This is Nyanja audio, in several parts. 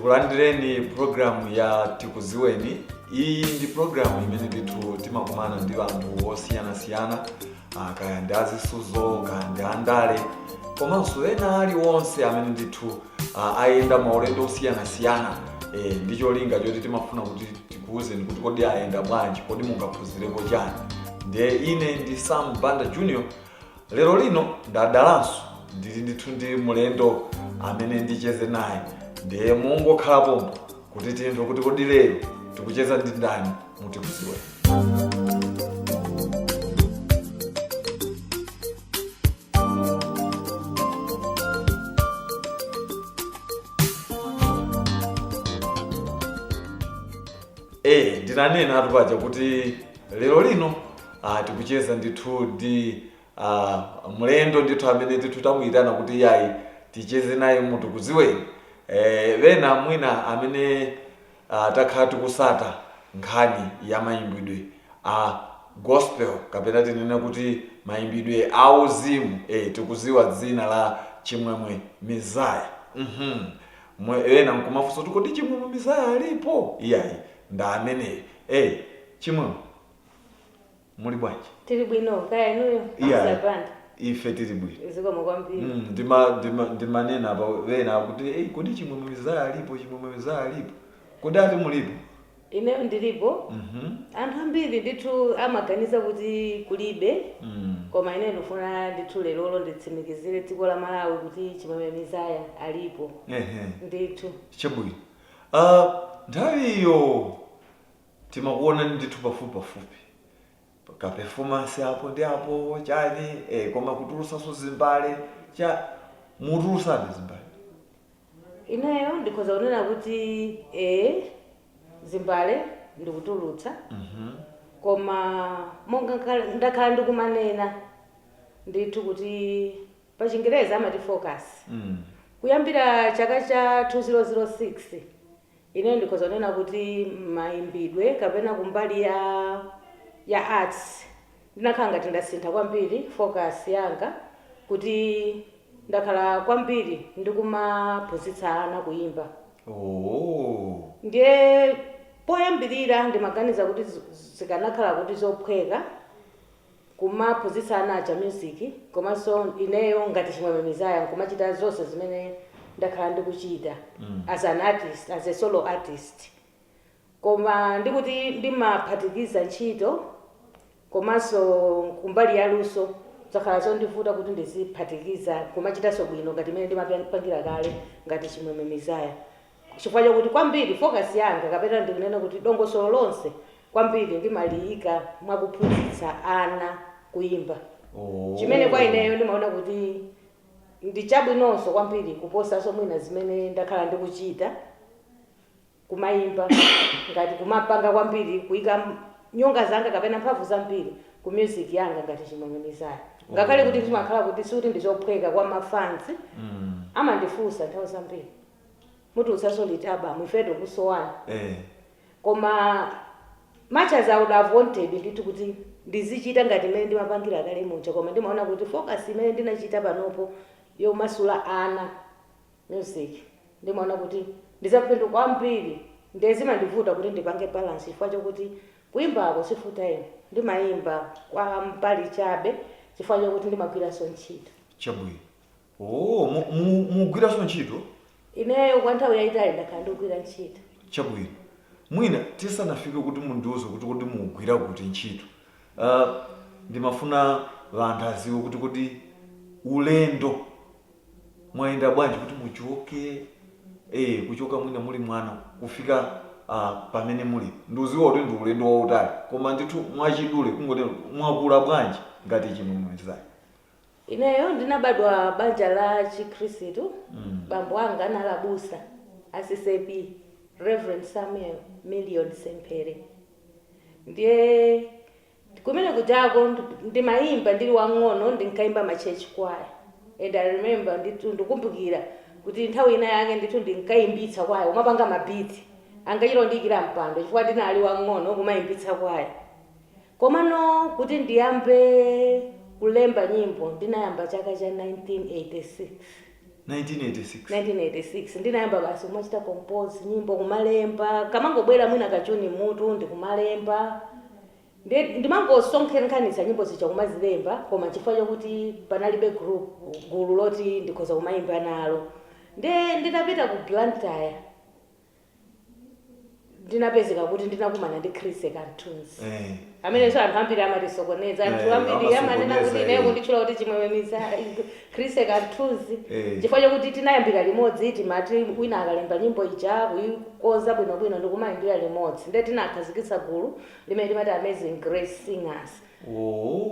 Tikulandireni programu ya Tikuziweni. Iyi ndi programu imene ndithu timakumana ndi anthu osiyanasiyana, kaya ndi azisuzo, kaya ndi andale, komanso ena aliwonse amene ndithu ayenda maulendo osiyanasiyana, ndi cholinga choti timafuna kuti tikuwuzeni kuti kodi ayenda bwanji, kodi mungaphunzirepo chani. Ndiye ine ndi Sam Banda Junior. Lero lino ndadalanso ndili ndithu ndi mulendo amene ndicheze naye, ndiye mungokhala pompo kuti timve kuti kodi lero tikucheza ndi ndani muTikuziweni. Ndinanena atupaja kuti lero lino tikucheza ndithu ndi mlendo ndithu amene ndithu tamuyitana kuti yayi, ticheze naye muTikuziweni. Wena mwina amene takhala tikusata nkhani ya mayimbidwe a gospel, kapena tinene kuti mayimbidwe a uzimu, tikuziwa dzina la Chimwemwe Mizaya. Ena nkumafunsa kuti kodi Chimwemwe Mizaya alipo? Iyayi, nda ameneyo. Chimwemwe, muli bwanji? Tili bwino, kaya inuyo? Iyayi. Mr. Ife tili bwino. Zikomo kwambiri. Ndimanena apa wena kuti, "Ei, kodi Chimwemwe Mizaya alipo? Chimwemwe Mizaya alipo?" Kodi ati mulipo? Ineyo ndilipo. Anthu ambiri ndithu amaganiza kuti kulibe, koma ine ndifuna ndithu lerolo nditsimikizire dziko la Malawi kuti Chimwemwe Mizaya alipo. Ndithu. Chabwino. Nthawi iyo timakuona ndithu pafupi pafupi ka performance apo ndi apo chani, koma kutulusaso zimbale cha mutulusabe zimbale? Ineyo ndikhoza kunena kuti zimbale ndikutulutsa, koma monga ndakhala ndikumanena ndithu kuti pa Chingereza amati focus. Kuyambira chaka cha 2006, ineyo ndikhoza kunena kuti mayimbidwe kapena kumbali ya arts ndinakhala ngati ndasintha kwambiri focus yanga, kuti ndakhala kwambiri ndikumaphunzitsa ana kuyimba. Ndiye poyambirira ndimaganiza kuti zikanakhala kuti zophweka kumaphunzitsa ana aja music, komanso ineyo ngati Chimwemwe Mizaya nkumachita zonse zimene ndakhala ndikuchita as an artist, as a solo artist. Koma ndikuti ndimaphatikiza ntchito komanso kumbali ya luso, zakhala zondivuta kuti ndiziphatikiza kumachitanso bwino ngati imene ndimapangira kale ngati Chimwemwe Mizaya, chifukwa chakuti kwambiri focus yanga, kapena ndikunena kuti dongosolo lonse kwambiri ndimaliyika mwakuphunzitsa ana kuyimba, chimene kwa ineyo ndimaona kuti ndi chabwinonso kwambiri kuposanso mwina zimene ndakhala ndikuchita kumayimba, ngati kumapanga kwambiri kuyika nyonga zanga kapena mphamvu zambiri ku music yanga ngati Chimwemwe Mizaya, ngakhale kuti zimakhala kuti sikuti ndizophweka kwa mafans. Amandifunsa nthawi zambiri, "Mutulutsanso liti album? Ife tikusowani." Koma much as I would have wanted ndithu kuti ndizichita ngati imene ndimapangira kale muja, koma ndimaona kuti focus imene ndinachita panopo yomasula ana music, ndimaona kuti ndizaphindu kwambiri. Ndiye zimandivuta kuti ndipange balance, chifukwa chokuti kuyimbako si full time, ndimayimba kwa mbali chabe chifukwa chokuti ndimagwiranso ntchito. Chabwino. Oh, mugwiranso ntchito? Ineyo kwa nthawi yayitali ndakhala ndikugwira ntchito. Chabwino. Mwina tisanafike kuti mundiuze kuti mugwira kuti ntchito, ndimafuna vanthu aziwe kuti ulendo mwayenda bwanji kuti muchoke, kuchoka mwina muli mwana kufika pamene muli. Ndiuziwa kuti ndi ulendo wautali, koma ndithu mwachidule kungoti mwakula bwanji ngati Chimwemwe Mizaya? Ineyo ndinabadwa banja la Chikhristu. Bambo anga anali abusa a CCAP, Reverend Samuel Million Semphere. Ndiye kumene kujako ndimayimba ndili wang'ono, ndinkayimba ma church choir, and I remember, ndithu ndikumbukira kuti nthawi ina yake ndithu ndinkayimbitsa kwaya, umapanga ma beat, ankachita kundiyikira mpando chifukwa ndinali wang'ono kumayimbitsa kwaya. Komano kuti ndiyambe kulemba nyimbo ndinayamba chaka cha 1986. 1986. 1986 ndinayamba basi kumachita compose nyimbo, kumalemba, kamangobwera mwina kachuni mutu ndikumalemba. Ndimangosonkhanitsa nyimbo zija kumazilemba, koma chifukwa chokuti panalibe group, gulu loti ndikhoza kumayimba nalo. Nde nditapita ku Blantyre ndinapezeka kuti ndinakumana ndi Chris Kantunzi, amenenso anthu ambiri amatisokoneza. Anthu ambiri amanena kuti amasokoneza, ineyo kunditchula kuti Chimwemwe Mizaya, Chris Kantunzi, chifukwa chokuti tinayambira limodzi. Timati wina akalemba nyimbo ija, kuyikonza bwinobwino, ndikumayimbira limodzi. Nde tinakhazikitsa gulu limene timati Amazing Grace Singers.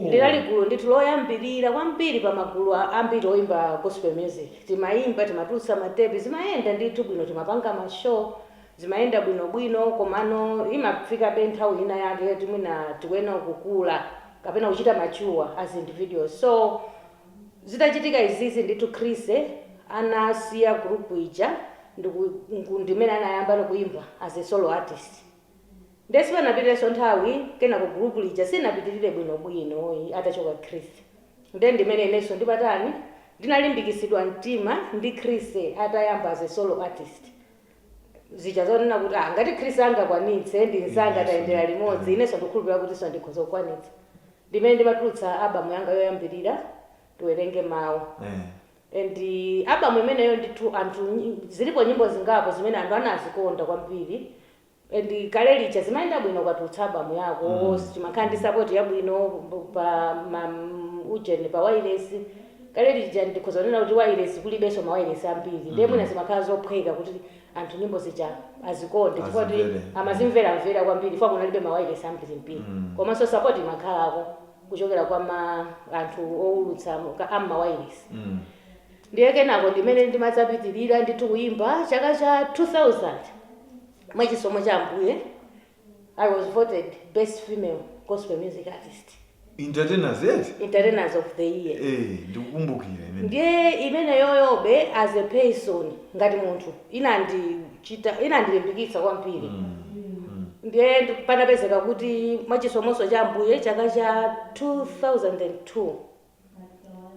Linali gulu ndithu loyambirira kwambiri pa magulu ambiri oyimba gospel music. Timayimba, timatulutsa matepi, zimayenda ndithu bwino, timapanga ma show, zimayenda bwinobwino. Komano imafikabe nthawi ina yake yoti mwina tikuyenera kukula kapena kuchita mature as individuals. So zitachitika izizi ndithu, Chris anasiya group ija ndimene anayamba kuimba as a solo artist. Ndesi panapitirenso nthawi, kenako group lija sinapitirire bwinobwino atachoka Chris. Nde ndimene inenso ndipatani, ndinalimbikisidwa mtima ndi Chris atayamba as a solo artist. Zija zonena kuti, ah, ngati Chris angakwanitse, ndi mzanga, tayendera limodzi, inenso ndikukhulupirira kuti so ndikhoza kukwanitsa. Ndimene ndimatulutsa album yanga yoyambirira, Tiwerenge Mawu. And album imeneyo ndithu anthu, zilipo nyimbo zingapo zimene anthu anazikonda kwambiri. And kale lija zimayenda bwino ukatulutsa album yako, timakhala ndi support yabwino pa ma ujeni, pa wireless. Kale lija ndikhoza kunena kuti wireless kulibenso, ma wireless ambiri, ndiye mwina zimakhala zophweka kuti anthu nyimbo zija azikonde chifukwa kuti Azimvere. amazimveramvera kwambiri, chifukwa kunalibe ma wireless ambirimbiri. Komanso support imakhalako kuchokera kwa ma anthu owulutsa amma wireless. Ndiye kenako ndimene ndimadzapitirira ndithu kuyimba. Chaka cha 2000, mwachisomo cha Ambuye, I was voted best female gospel music artist. Entertainers, yes. Entertainers of the Year. Ndikukumbukira imene. Ndiye imene yoyobe, as a person, ngati munthu, inandichita, inandilimbikitsa kwambiri. Ndiye panapezeka kuti mwachisomoso cha Ambuye, chaka cha 2002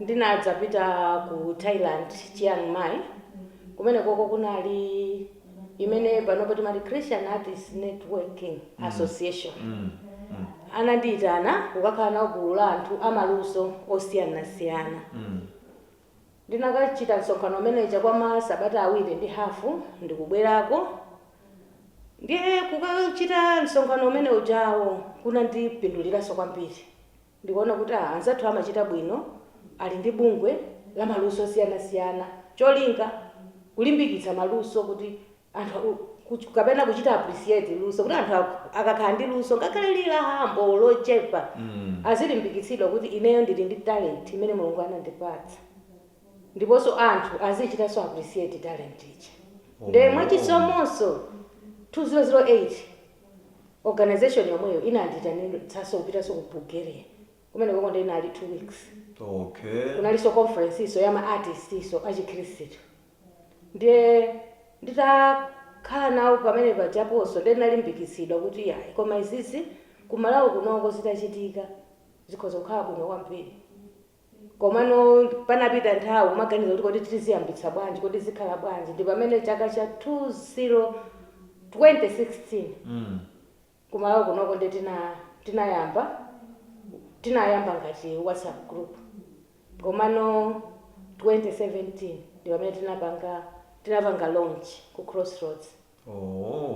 ndinadzapita ku Thailand, Chiang Mai. Kumene koko kunali imene panopo timati Christian Artist Networking Association. Anandiyitana kukakhala nawo gulu la anthu amaluso osiyanasiyana. Ndinakachita msonkhano umeneja kwa masabata awiri ndi hafu, ndikubwerako. Ndiye kukachita msonkhano umene ujawo kunandipinduliranso kwambiri. Ndikuona kuti, ah, anzathu amachita bwino, ali ndi bungwe la maluso osiyanasiyana, cholinga kulimbikitsa maluso kuti anthu kapena kuchita appreciate luso, kuti anthu akakhala ndi luso, ngakhale lili hambo lochepa, azilimbikitsidwa kuti ineyo ndili ndi talent imene Mulungu anandipatsa, ndiponso anthu azichitanso appreciate talent ija. Nde mwachisomonso 2008 organization yomweyo inanditanitsanso kupitanso ku Bulgaria. Kumene koko ndinali 2 weeks. Kunalinso conference iso ya ma artist iso achikhristu. Ndiye nditakhala nawo pamene pajaponso, ndiye ndinalimbikitsidwa kuti yayi, koma izizi kumalawi kunoko zitachitika zikhoza kukhala bwino kwambiri. Komano panapita nthawi umaganiza kuti kodi tiziyambitsa bwanji, kodi zikhala bwanji? Ndi pamene chaka cha 20 2016 kumalawi kunoko ndi tinayamba ngati WhatsApp group. Komano 2017 ndi pamene tinapanga launch ku Crossroads.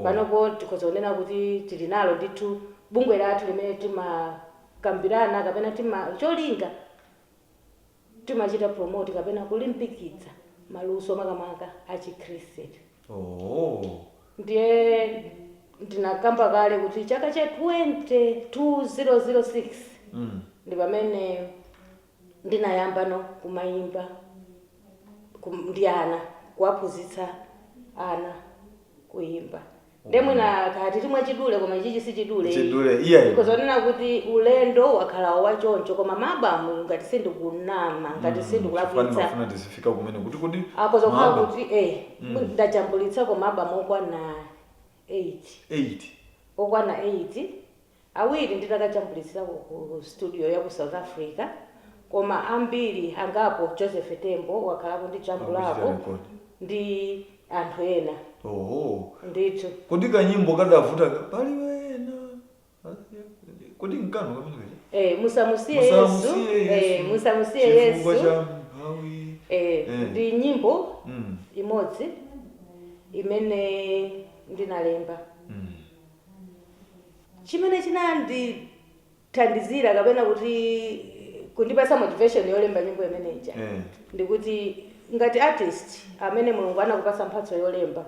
Panopo tikhoza kunena kuti tili nalo ndithu bungwe lathu limene timakambirana kapena tima cholinga timachita promote kapena kulimbikitsa maluso, makamaka achikhristu. Ndiye ndinakamba kale kuti chaka cha 2006 ndi pamene ndinayamba no kumayimba ndi ana, kuwaphunzitsa ana kuyimba. Ndiye mwina kati timwe chidule, koma ichichi si chidule. Chidule, iyayi. Kuzonena kuti ulendo wakhala wachoncho, koma ma album, ngati sindikunama, ngati sindikulakwitsa, Ndimafuna tizifika kumene kuti kodi akoza kukhala ma album kuti ndajambulitsa koma album okwana 8. 8. Okwana 8, awiri nditakajambulitsirako ku studio ya ku South Africa. Koma ambiri angapo, Joseph Tembo wakhalapo ndi jambulako. Akuchita record. Ndi anthu ena. Oho. Ndithu. Kodi kanyimbo kadavuta pali wena, kodi nkano kamene? Musamusiye Yesu. Musamusiye Yesu. Musamusiye Chifukwa Yesu. cha mphawi. Ndi nyimbo imodzi imene ndinalemba. Chimene chinandithandizira kapena kuti kundipasa motivation yolemba nyimbo imeneja ndikuti ngati artist amene Mulungu anakupasa mphatso yolemba,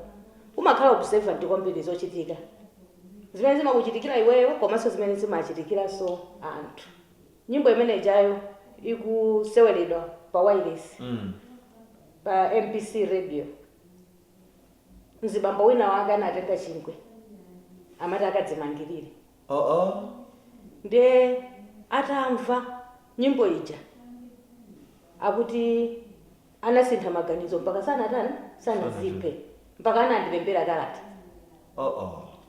umakhala observant kwambiri zochitika zimene zimakuchitikira iweyo komanso zimene zimachitikiranso anthu. Nyimbo imene ijayo ikuseweredwa pa wireless pa MBC Radio, mzibambo wina wake anatenga chingwe, amati akadzimangirire. Ndiye atamva nyimbo ija, akuti anasintha maganizo, mpaka sanatani, sanaziphe, mpaka anandilembera kalata.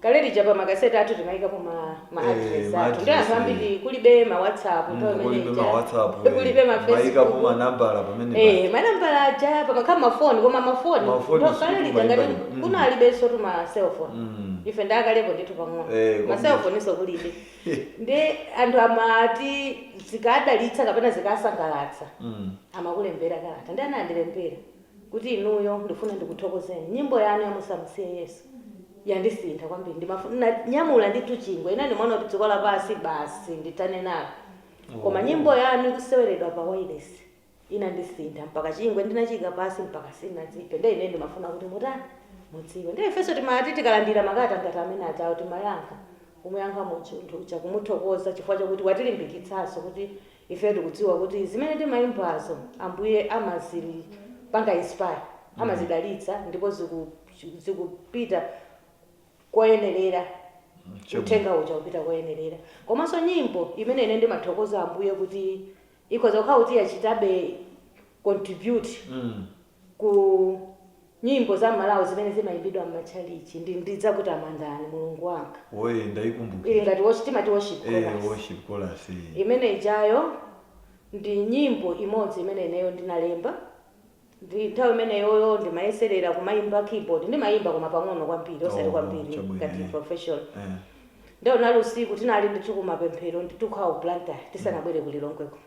Kale lija pa makaseti athu timayikapo ma address ma athu, ndi anthu address, ambiri kulibe ma WhatsApp nthawi kulibe imene ija. Ma WhatsApp. Kulibe ma Mayikapo Facebook. Manambala pamene. Manambala aja pamakhala mafoni, koma mafoni Mafoni ndo kale lija ngati sikumayimba. Kunalibenso tuma cellphone. Ife ndakalepo ndithu pang'ono. Ma cellphone iso kulibe, ndi anthu amati zikadalitsa kapena zikasangalatsa amakulembera kalata. Ndi anandilembera kuti, "Inuyo ndifuna ndikuthokozeni, nyimbo yanu yamusamusiye Yesu yandisintha kwambiri. Ndimafuna nyamula ndithu chingwe ine ndimaona kuti dziko lapansi basi nditane nalo, koma nyimbo yanu ikuseweredwa pa wireless inandisintha, mpaka chingwe ndinachika pasi, mpaka sinadziphe. Ndi ine ndimafuna kuti mutani, mudziwe." Ndi ifenso timati tikalandira makalata ngati amene ajawo, timayankha, kumuyankha munthu uja, kumuthokoza chifukwa chakuti watilimbikitsanso kuti ife tikudziwa kuti zimene timayimbazo Ambuye amazipanga inspire, amazidalitsa, ndipo zikupita koyenerera. Uthenga uja kupita koyenerera. Komanso nyimbo imene ine ndimathokoza Ambuye kuti ikhoza kukhala kuti yachitabe contribute ku nyimbo za Malawi zimene zimayimbidwa m'matchalichi ndi "Ndidzakutamandani Mulungu Wanga". Oye, ndayikumbukira. Ili ngati worship, timati worship chorus. Worship chorus. Imene ijayo ndi nyimbo imodzi imene ineyo ndinalemba. Ndi nthawi imeneyoyo ndimayeserera kumayimba keyboard, ndimayimba koma pang'ono kwambiri, osati Oh, kwambiri chabwino, ngati professional. Ndiyo nali usiku, tinali ndithu kumapemphero, nditukhawo Blantyre tisanabwere kulilongweko,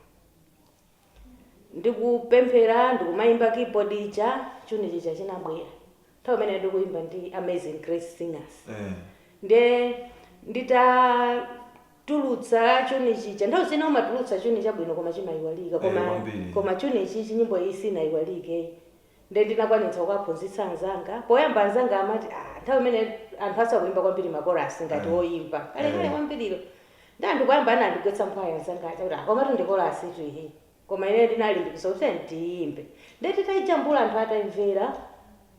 ndikupemphera, ndikumayimba keyboard ija, tune chija chinabwera. Nthawi imene ndikuyimba ndi Amazing Grace Singers. Ndiye nditatulutsa tune chija, nthawi zina umatulutsa tune chabwino koma chimayiwalika, koma Kwambiri. koma tune ichi, nyimbo iyi sinayiwalike. Ndiye ndinakwanitsa kukaphunzitsa anzanga. Poyamba anzanga amati, ah, nthawi imene anthu asakuimba kwambiri makorasi ngati woyimba kalekale kwambiriro, ndi anthu kuyamba anandigwetsa mphwayi anzanga aja kuti, "Ah, komatu ndi korasi tu iyi." Koma ine ndinalimbikitsa kuti ndiyimbe. Ndiye titayijambula, anthu atayimvera,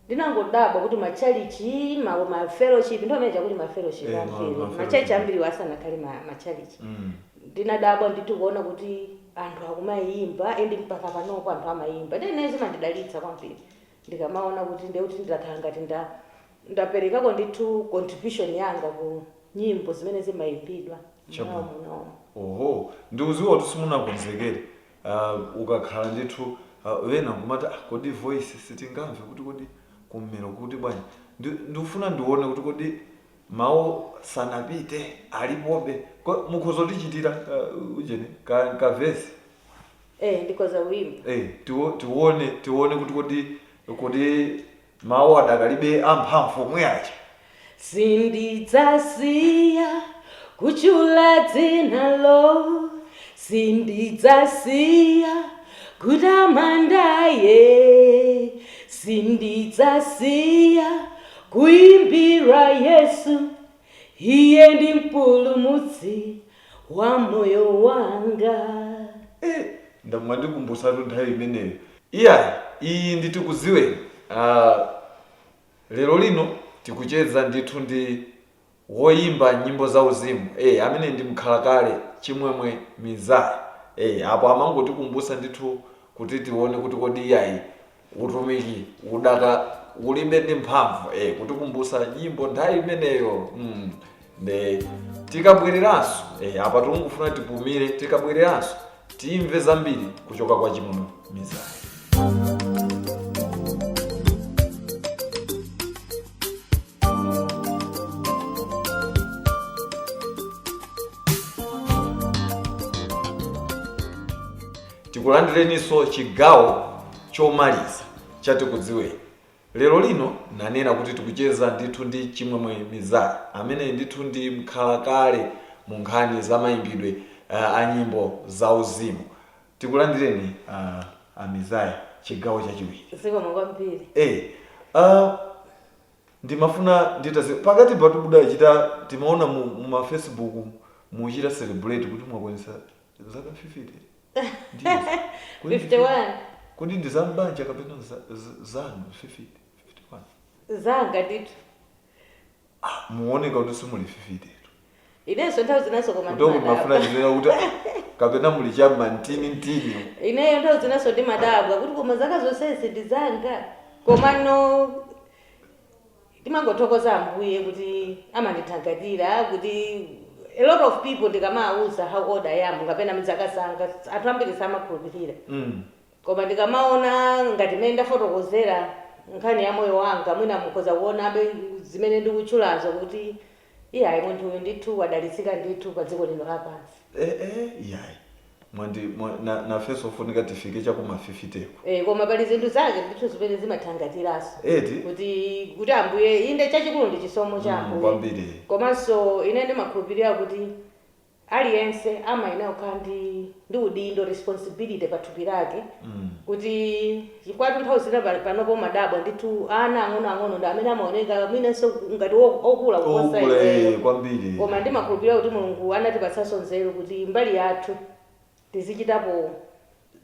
ndinangodabwa kuti machalichi, ma fellowship, nthawi imene chakuti ma fellowship ambiri, ma fellowship. machechi ambiri asanakhale machalichi, ndinadabwa ndithu kuona kuti anthu akumayimba, and mpaka panopo anthu amayimba. Ndi ine zimandidalitsa kwambiri ndikamaona kuti ndekuti ndakhala ngati ndaperekako ndithu contribution yanga ku nyimbo zimene zimayimbidwa Chabwino. muno. Oho, ndikuziwa kuti simunakonzekere. Ukakhala ndithu wena kumati, "Ah, kodi voice sitingamve kuti kodi kummero kuti bwanji?" Ndikufuna ndione kuti kodi mawu sanapite, alipobe. Mukhoza kutichitira ujeni ka verse? Ndikhoza kuyimba. Tione kuti kodi mawu adakalibe amphamvu omwe aja. Sindidzasiya kuchula dzinalo, sindidzasiya kutamandaye, sindidzasiya kuimbira Yesu, iye ndi mpulumutsi wa moyo wanga. Ndamwandikumbusatu nthawi imeneyo. Iyayi, iyi nditikuziweni. Lero lino tikucheza ndithu ndi woyimba nyimbo za uzimu amene ndi mkhalakale Chimwemwe Mizaya. Apo amangotikumbusa ndithu kuti tione kuti kodi iyayi utumiki udaka ulibe ndi mphamvu, kutikumbusa nyimbo nthawi imeneyo. Nde tikabwereranso, apa tikungofuna tipumire, tikabwereranso. Timve zambiri kuchoka kwa Chimwemwe Mizaya. Tikulandireninso chigawo chomaliza chatikudziweni. Lero lino nanena kuti tikucheza ndithu ndi Chimwemwe Mizaya, amene ndithu ndi mkhalakale mu nkhani za mayimbidwe a nyimbo zauzimu. Tikulandireni a Mizaya, chigawo chachiwiri. Zikomo kwambiri. Ndimafuna nditazi pakati patubuda chita timaona mu ma Facebook muchita celebrate kuti mwakwanisa zaka 50. Ndizo. Kodi 51. Kodi ndi zambanja kapena zanu 50 51? Zanga ndithu. Ah, muoneka kuti simuli 50. Inenso nthawi zinaso koma Kutoko ndimadabwa. mafuna ndinena kuti kapena muli chamma ntini ntini. Ineyo nthawi zinaso ndimadabwa kuti koma zaka zonsezi ndi zanga, komano timangothokoza Ambuye kuti amandithangatira, kuti a lot of people ndikamawuza how old I am kapena mzaka zanga, anthu ambiri samakhulupirira. Koma ndikamaona ngati mmene ndafotokozera nkhani ya moyo wanga, mwina mukhoza kuonabe zimene ndikutchulazo kuti iyayi, munthu uyu ndithu wadalitsika ndithu pa dziko lino lapansi. Iyayi, mwandi nafenso ofunika tifike chakuma 50 ko. Koma pali zinthu zake ndithu zimene zimathangatiranso Eti. kuti Ambuye, inde, chachikulu ndi chisomo cha Ambuye. Kwambiri. Komanso ine ndimakhulupirira kuti aliyense amayenera kukhala ndi udindo, responsibility pa thupi lake, kuti chifukwa nthawi zina panopo madabwa ndithu ana ang'onoang'ono ndi amene amaoneka mwinanso ngati okula kuposa Okula. iweyo. Kwambiri. Koma ndimakhulupirira kuti Mulungu anatipatsanso nzeru kuti mbali yathu tizichitapo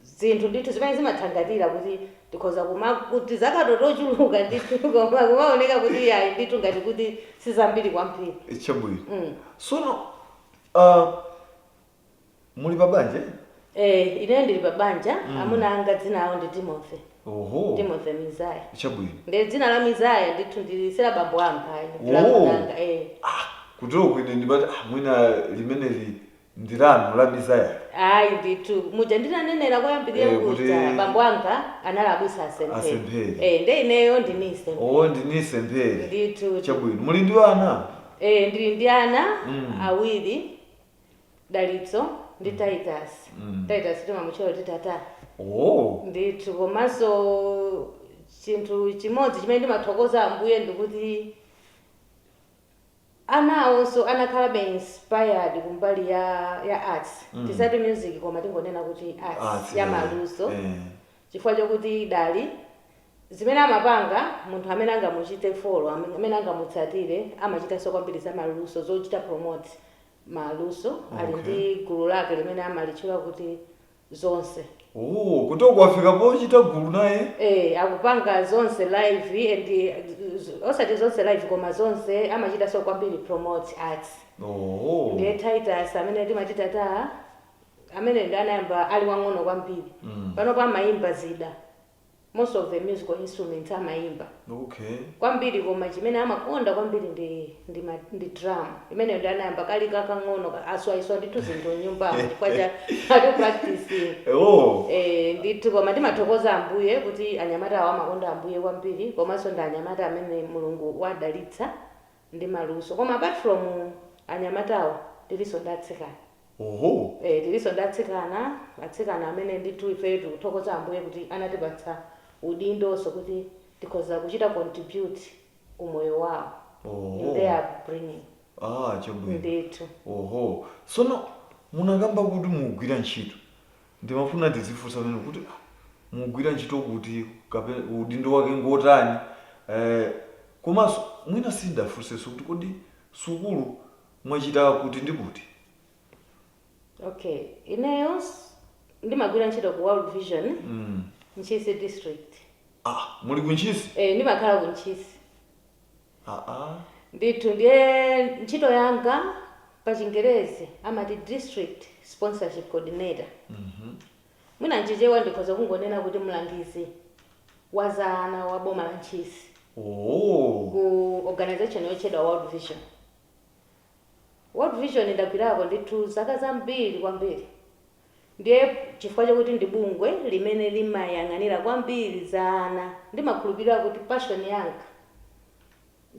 zinthu ndithu zimene zimathangatira kuti tikhoza kuma kuti zaka tochuluka ndithu, koma kumaoneka kuti ayi ndithu ngati kuti sizambiri kwambiri. Chabwino. Sono muli pa banja? Eh, ine ndili pa banja. Amuna anga dzina awo ndi Timothy. Oho. Timothy Mizaya. Chabwino. Ndi dzina la Mizaya ndithu ndilisera bambo anga ayi, ndi la Oh. amuna anga, eh. Ah, kutero kwine ndimati mwina limeneli ndilanu la Mizaya. Ayi ndithu, muja ndinanenera koyambirira kuja, bambo anga anali abusa Asempheri. Asempheri. Eh, nde ineyo ndinise. Oh, ndinise Mpheri. Ndithu. Chabwino, muli ndi ana? Eh, ndili ndi ana awiri, Dalitso ndi Titus. Titus timamutchula kuti Tata. Oh. Ndithu, komanso chinthu chimodzi chimene ndimathokoza Ambuye ndikuti ana awonso anakhalabe inspired kumbali ya arts. Tisati music, koma tingonena kuti arts, Arts, ya maluso, chifukwa chokuti Dali zimene amapanga, munthu amene angamuchite follow, amene angamutsatire, amachitanso kwambiri za maluso, zochita promote maluso. Ali ndi gulu lake limene amalitchula kuti Zonse. Oh, kuti kwafika pochita gulu naye? Eh, akupanga Zonse live and osati Zonse live, koma Zonse amachitanso kwambiri promote arts. Oh. Ndiye Titus amene timati Tata, amene ndi anayamba ali wang'ono kwambiri. Panopo amayimba zida, most of the musical instruments amayimba kwambiri, koma chimene amakonda kwambiri ndi drum imene ndi anayamba kali kakang'ono, aswaiswa ndithu zinthu mnyumbamo chifukwa cha ati practicing. Oh. Eh, ndithu, koma timathokoza Ambuye kuti anyamata awo amakonda Ambuye kwambiri, komanso ndi anyamata amene Mulungu wadalitsa ndi maluso. Koma apart from anyamatawo, tilinso ndi atsikana. Oho. Eh, tilinso ndi atsikana, atsikana amene ndithu ife tikuthokoza Ambuye kuti anatipatsa udindonso kuti tikhoza kuchita contribute kumoyo wawo in their upbringing. Ah, chabwino. Ndithu. Oho, sono munakamba kuti mugwira ntchito, ndimafuna tizifunsa pamene kuti mugwira ntchito kuti, kapena udindo wake ngotani? Komanso mwina sindafunsenso kuti kodi sukulu mwachita kuti ndi kuti? Okay, ineyo ndimagwira ntchito ku World Vision, Ntchisi District. Ah, muli kuNtchisi? Eh, ndimakhala ku Ntchisi. Ah, ah. Ndithu, ndiye ntchito yanga pa Chingerezi amati district sponsorship coordinator. Mwina mChichewa ndikhoza kungonena kuti mlangizi wa za ana wa boma la Ntchisi ku organization yotchedwa World Vision. World Vision ndagwirako ndithu zaka zambiri kwambiri. Ndiye chifukwa chokuti ndi bungwe limene limayang'anira kwambiri za ana, ndimakhulupirira kuti passion yanga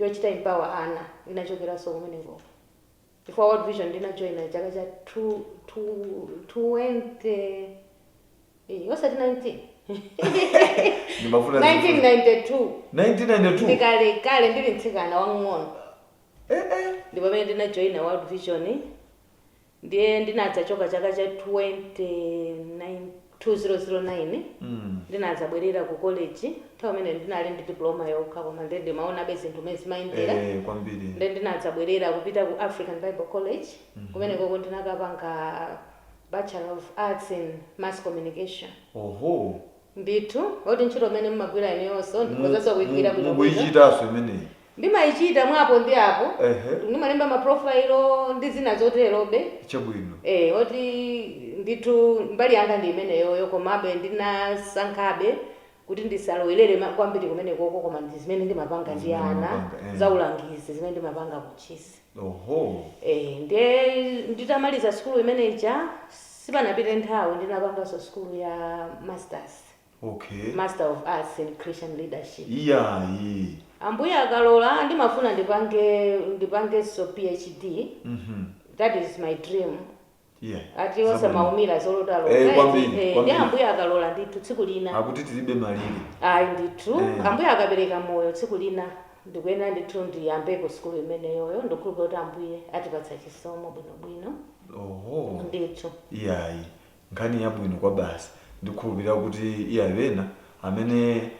yochita empower ana inachokeranso kumeneko, chifukwa World Vision ndinajoina chaka cha 20, osati 19. Ndimafuna 1992. 1992. Ndikalekale, ndili mtsikana wang'ono. Eh eh. Ndi pamene ndinajoina World Vision. Ndiye ndinadzachoka chaka cha 29 2009. Ndinadzabwerera ku college. Nthawi imene ndinali ndi diploma yokha, koma ndiye ndimaonabe zinthu mmene zimayendera. Eh, kwambiri. Ndiye ndinadzabwerera kupita ku African Bible College. Kumenekoko ndinakapanga Bachelor of Arts in Mass Communication. Oho. Ndithu, oti ntchito imene mmagwira ineyonso ndikozanso kuyigwira bwinobwino. Mukuyichitanso imeneyi? Ndimayichita mwapo ndi apo. Ehe. Ndimalemba maprofile ndi zina zoterobe. Chabwino. Eh, oti ndithu mbali yanga ndi imeneyoyo, komabe ndinasankhabe kuti ndisalowelere kwambiri kumenekoko, koma ndi zimene ndimapanga ndi Zimene ana mumapanga, eh. za ulangizi zimene ndimapanga kuchisi. Oho. Eh, ndiye nditamaliza sukulu imeneja, sipanapite nthawi ndinapanganso sukulu ya masters, Master of Arts in Christian Leadership. Iyayi. Ambuye akalola, ndimafuna ndipangenso PhD. That is my dream. Ati osamaumira zolotalola. Eh, kwambiri, Ndi kwambiri. Ambuye akalola ndithu, tsiku lina. Akuti tilibe malire. Ayi ndithu. Eh. Ambuye akapereka moyo, tsiku lina ndikuyena ndithu ndiyambeko sukulu imeneyoyo. Ndikhulupira kuti Ambuye atipatsa chisomo bwinobwino. Oho. Ndithu. Iyayi, nkhani yabwino kwa basi. Ndikhulupirira kuti iyayi, ena amene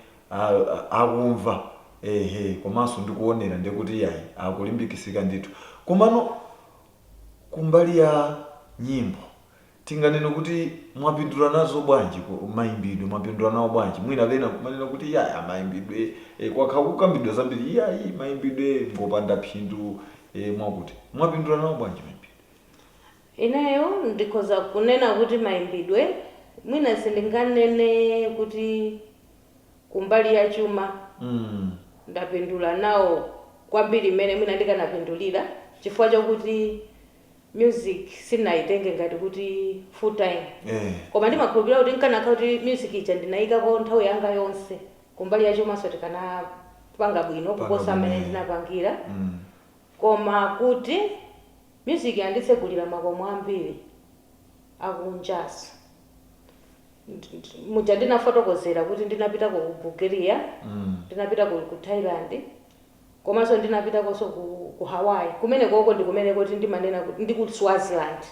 akumva, ehe, komanso ndikuonera, ndikuti iyayi, akulimbikisika ndithu. Komano kumbali ya nyimbo, tinganene kuti mwapindula nazo bwanji? Mayimbidwe mwapindula nawo bwanji? Mwina pena kumanena kuti iyayi, amayimbidwe, kwakha kukambidwa zambiri, iyayi, mayimbidwe ngopanda phindu, mwakuti mwapindula nawo bwanji mayimbidwe? Ineyo ndikhoza kunena kuti mayimbidwe, mwina sindinganene kuti kumbali ya chuma ndapindula nawo kwambiri mmene mwina ndikanapindulira, chifukwa chokuti music sindinayitenge ngati kuti full time. Koma ndimakhulupirira kuti nkanakhala kuti music ija ndinayikako nthawi yanga yonse, kumbali ya chumaso tikanapanga bwino Panga kuposa mmene bwino. ndinapangira. Koma kuti music yanditsegulira makomo ambiri akunjaso. Muja ndinafotokozera kuti ndinapita ku Bulgaria, ndinapita ku Thailand, komanso ndinapitakonso ku Hawaii. Kumene koko ndi kumene kuti ndimanena kuti ndi ku Swaziland.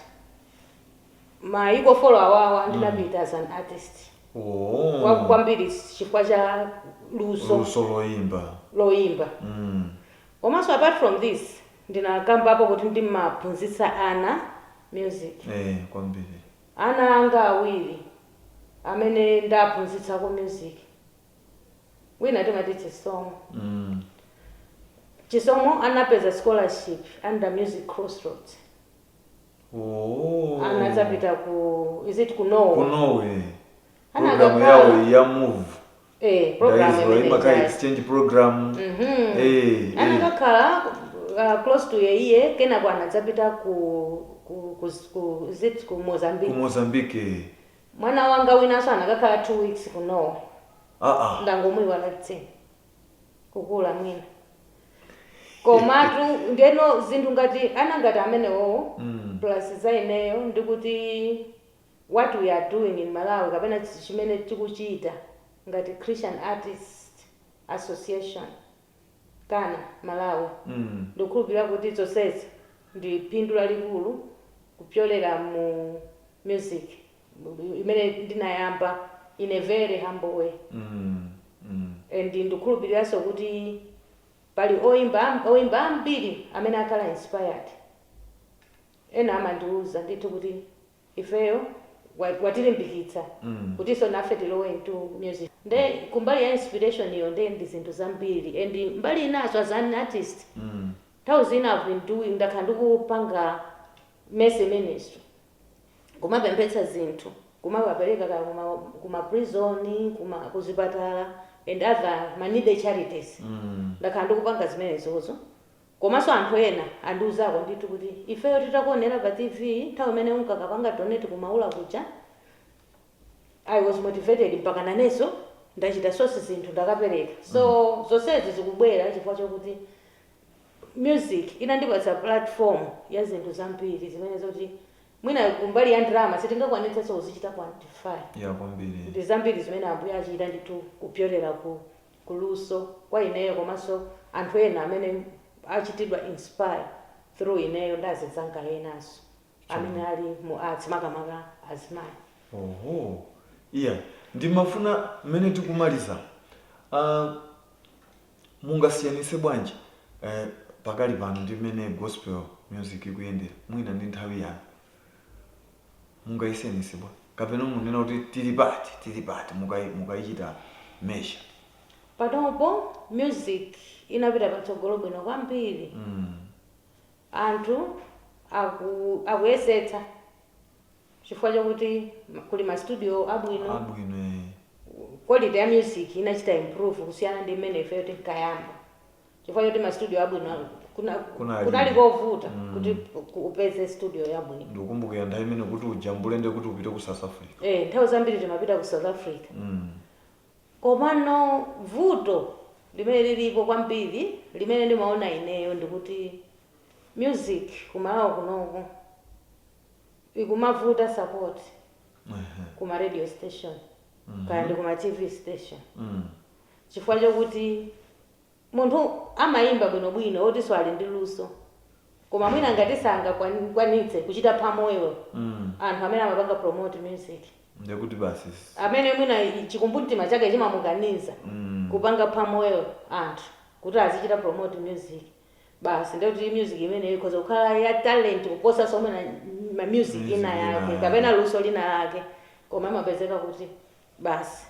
Maiko 4 awawa ndinapita as an artist. Oh. Kwambiri chifukwa cha luso luso loyimba. Loyimba. Komanso apart from this, ndinakambapo kuti ndimaphunzitsa ana music. Eh, kwambiri. Ana anga awiri amene ndaphunzitsako music, wina timati Chisomo. Chisomo anapeza scholarship under Music Crossroads. Oh. Anadzapita ku, is it ku Norway? Ku Norway. Ana Programu akakhala- yawo ya Move. Eh, program Ndaizwa imene imaka ijayo. exchange program. Anakakhala close to a year, kenako anadzapita ku, is it ku Ku Mozambique? Mozambique. Mwana wanga winanso anakakhala 2 weeks ku Norway. Ah ah. Ndangomuyiwala dzina, kukula mwina. Komatu ndeno zinthu ngati ana ngati amenewowo plus za ineyo, ndikuti what we are doing in Malawi kapena chimene tikuchita ngati Christian Artist Association kana Malawi, ndikukhulupirira kuti zonsezi ndi phindu lalikulu kupyolera mu music imene ndinayamba in a very humble way. And ndikukhulupiriranso kuti pali oyimba ambiri amene akhala inspired. Ena amandiuza ndithu kuti ifeyo watilimbikitsa kutinso nafe tilowe into music. Nde kumbali ya inspiration iyo, nde ndi zinthu zambiri. And mbali inaso, as an artist, nthawi zina I've been doing, ndakhala ndikupanga mercy ministry, kumapemphetsa zinthu, kumapapereka kaya kuma prison, kuma kuzipatala and other ma needy charities. Ndakhala ndikupanga zimenezozo. Komanso anthu ena andiuzako ndithu kuti ifeyo titakuonera pa TV nthawi imene unkakapanga donate kumaula kuja. I was motivated mpaka nanenso ndachita source zinthu, ndakapereka. So zonsezi zikubwera chifukwa chokuti music inandipatsa platform ya zinthu zambiri zimene zoti mwina kumbali ya drama sitingakwanitsenso kuzichita quantify. Ya, kwambiri. Ndi zambiri zimene Ambuye achita ndithu kupyolera ku kuluso kwa ineyo, komanso anthu ena amene achitidwa inspire through ineyo ndi azinzanga enanso amene ali mu arts, makamaka azimayi. Oho, iya, ndimafuna mmene tikumaliza, mungasiyanise bwanji pakali pano ndi mmene gospel music ikuyendera, mwina ndi nthawi yanu? Mungayisiyanise bwa, kapena munena kuti tili pati, tili pati, mukayichita measure? Panopo music inapita patsogolo bwino kwambiri. Anthu akuyesetsa chifukwa chokuti kuli ma studio abwino. Abwino. Quality ya music inachita improve kusiyana ndi mmene ifeyo tinkayamba, chifukwa choti ma studio abwino Kunali. Kunali kovuta kuti upeze studio yabwino. Ndikukumbukira nthawi imene kuti ujambule ndi kuti upite ku South Africa. Eh, nthawi zambiri timapita ku South Africa. Komano vuto limene lilipo kwambiri, limene ndimaona ineyo, ndikuti music kuMalawi kunoko ikumavuta support kuma radio station kaya ndi kuma TV station, chifukwa chokuti munthu amayimba bwinobwino, otinso ali ndi luso, koma mwina ngati sangakwanitse kuchita pamoyo anthu amene amapanga promote music, ndekuti basi. Amene mwina chikumbumtima chake chimamukaniza kupanga pamoyo anthu kuti azichita promote music, basi ndekuti music imeneyo ikhoza kukhala ya talent kuposa somwe na ma music Music ina ina yake yake. Kapena luso lina lake, koma amapezeka kuti basi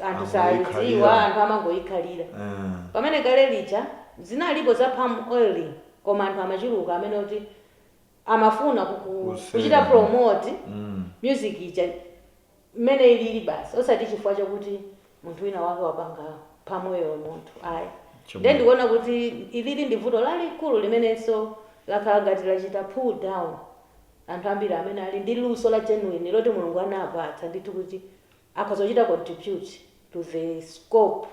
anthu Amangoyikhalira. sayidziwa, anthu amangoyikhalira. Pamene kale lija zinalipo za palm oil, koma anthu amachuluka amene kuti amafuna Kusera. kuchita promote music ija mmene ilili basi, osati chifukwa chokuti munthu wina wake wapanga pamoyo munthu, ayi. Chabwino. Ndiye ndikuona kuti ilili ndi vuto lalikulu limenenso lakhala ngati lachita pull down anthu ambiri amene ali ndi luso la genuine loti Mulungu anapatsa ndithu kuti akhoza kuchita contribute to the scope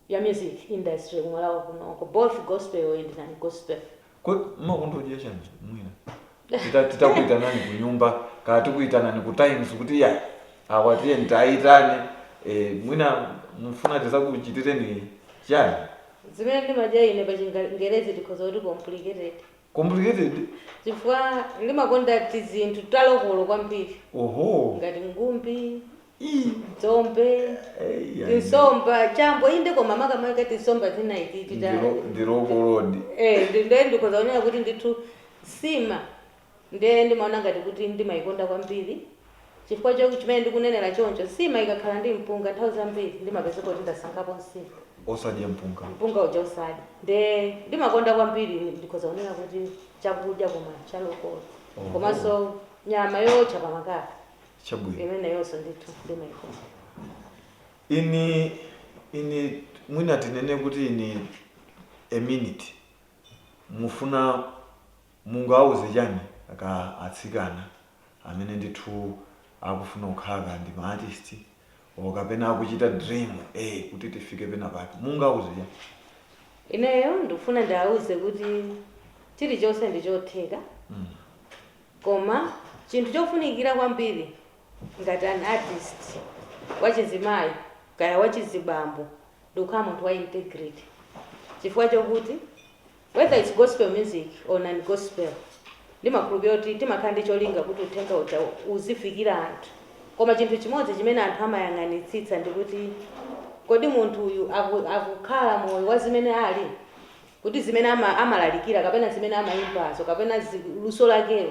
ya music industry kuMalawi kunoko, both gospel and non gospel. Ko mmakonda chani? Mwina titakuitanani ku nyumba, kaya tikuitanani ku Times kuti ya, awa tiye ntayitane, mwina mufuna tizakuchitireni chani? Zimene ndimadya ine, pa Chingerezi tikhoza kuti complicated. Complicated? Chifukwa ndimakonda tizinthu talokolo kwambiri. Ngati ngumbi, dzombe, tinsomba, chambo inde, koma makamaka tinsomba zina ititi. Ndilokolodi. Eh, ndiye ndikhoza kunena kuti ndithu sima ndiye ndimaona ngati kuti ndimayikonda kwambiri, chifukwa chokuti chimene ndikunenera choncho, sima ikakhala ndi mpunga, nthawi zambiri ndimapezeka kuti ndasankhapo nsima. Osadya mpunga? Mpunga uja usadya. Nde ndimakonda kwambiri, ndikhoza kunena kuti chakudya koma chalokolo, komanso nyama yotcha pamakala. Chabwino. Imeneyonso ndithu ndimayikonda. Ini mwina tinene kuti in a minute, mufuna mungawuze chani aka atsikana amene ndithu akufuna kukhala ka ndi ma artist o kapena akuchita dream kuti tifike pena pake, mungawuze chani? Ineyo ndikufuna ndiawuze kuti chilichonse ndichotheka, koma chinthu chofunikira kwambiri ngati an artist wachizimayi kaya wachizibambo ndikukhala munthu wa integrity, chifukwa chokuti whether it's gospel music or non gospel, ndimakhulupirira kuti timakhala ndi cholinga kuti uthenga uja uzifikira anthu. Koma chinthu chimodzi chimene anthu amayang'anitsitsa ndikuti kodi munthu uyu akukhala moyo wa zimene ali kuti zimene amalalikira kapena zimene amayimbazo kapena luso lakelo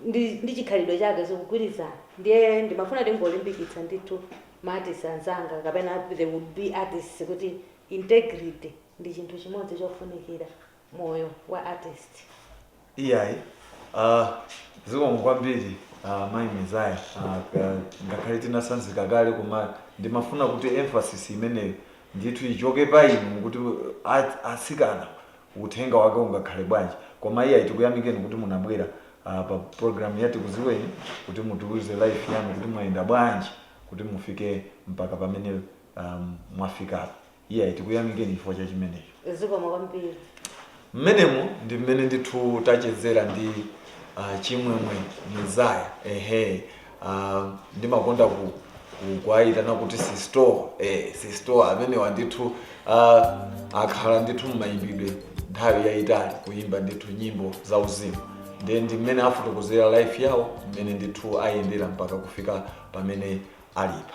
ndi chikhalidwe chake zikugwirizana. Ndiye ndimafuna tingolimbikitsa ndithu ma artist anzanga kapena the would be artists kuti integrity ndi chinthu chimodzi chofunikira moyo wa artist. Iyayi, zikomo kwambiri, mayi Mizaya. Ngakhale tinasanzika kale, koma ndimafuna kuti emphasis imeneyo ndithu ichoke pa inu kuti atsikana uthenga wake ungakhale bwanji. Koma iyayi, tikuyamikeni kuti munabwera pa program ya Tikuziweni kuti mutiuze life yanu kuti mwayenda bwanji. Kuti mufike mpaka pamene mwafikapo, iye tikuyamikeni chifukwa cha chimenecho. Zikomo kwambiri. Mmenemo ndi mmene ndithu tachezera ndi Chimwemwe Mizaya. Ehe, ndimakonda kuwayitana kuti sisto, sisto amenewa ndithu akhala ndithu mmayimbidwe nthawi yayitali, kuyimba ndithu nyimbo za uzimu. Ndiye ndi mmene afotokozera life yawo, mmene ndithu ayendera mpaka kufika pamene alipa.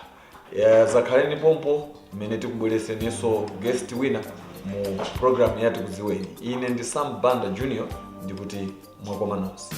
Zakhaleni pompo mmene tikubwereseninso guest wina mu program ya Tikudziweni. Ine ndi Sam Banda Junior, ndikuti mwakoma nonse.